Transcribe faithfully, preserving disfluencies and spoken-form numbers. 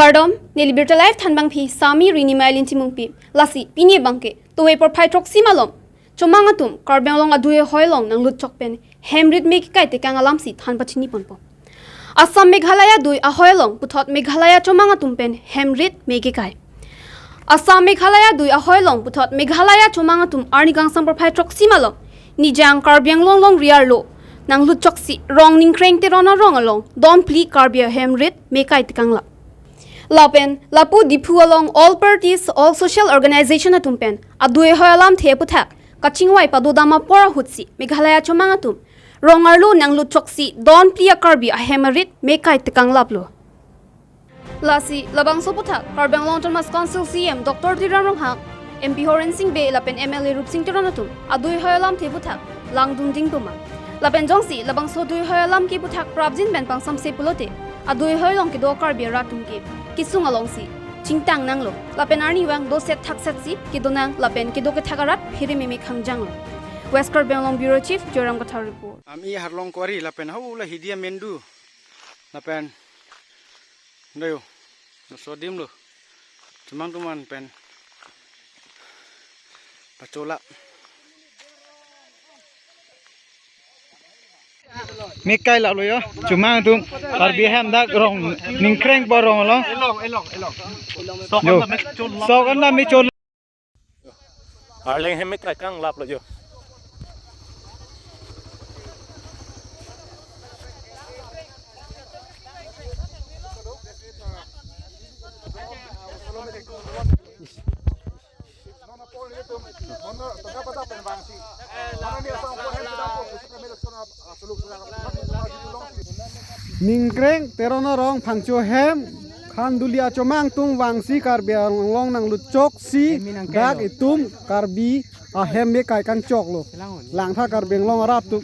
Kardom, neli Birta Live thanbangpi Sami Rinima Elin Timungpi. Lasi pini abangke Tuve porphai throksi malom chomang atum Karbi Anglong adui ahoi along nanglut chok pen hem rit me kekai tekang alamsi than pachini ponpo. Assam Meghalaya adui ahoi along puthot Meghalaya chomang atum pen hem rit me kekai. Assam Meghalaya adui ahoi along puthot Meghalaya chomang atum arni kangsam porphai throksi malom Nijang Karbi Anglong longri arlo nanglut choksi Rong Ningkreng Teron arong along don phli Karbi ahem rit me kai tekang lap. Lapen lapu Diphu along all parties, all social organization atum pen adui ahoi alamthe aphuthak kachingvai padodam apor ahutsi Meghalaya chomang atum rong arlo nanglut choksi don phli a Karbi ahem arit me kai tekang laplo. Lasi labangso aphuthak Karbi Anglong Autonomous Council C E M Doctor Tuliram Ronghang, M P Horen Sing Bey lapen M L A Rupsing Teron atum adui ahoi alamthe aphuthak langdun ding puma. Lapen jongsi labangso adui ahoi alam ke aphuthak prapjin pen pangsamse pulote adui ahoi along kedo Karbi arat atum ke kesung alongsi chingtang nanglo. Lapen arnivang doset thaksetsi kedo nang lapen kedo kethak arat phere meme khangjanglo. West Karbi Anglong Bureau Chief Joyram Kathar report. Ami harlong kwari lapen hau la hidia mendu lapen dayo, laso adim lo. Chomang atum an pen pachola. Me kai laplo yo. Chomang atum Karbi ahem dak Rong Ningkreng arong along. Yo. Sok anda me chol. Arleng hem me kai kang laplo yo. Ningkreng Teron arong Phangcho hem Khanduli achomang atum vangsi Karbi Anglong nanglut choksi dak itum Karbi ahem me kai kangchoklo. Langtha Karbi Anglong arat atum.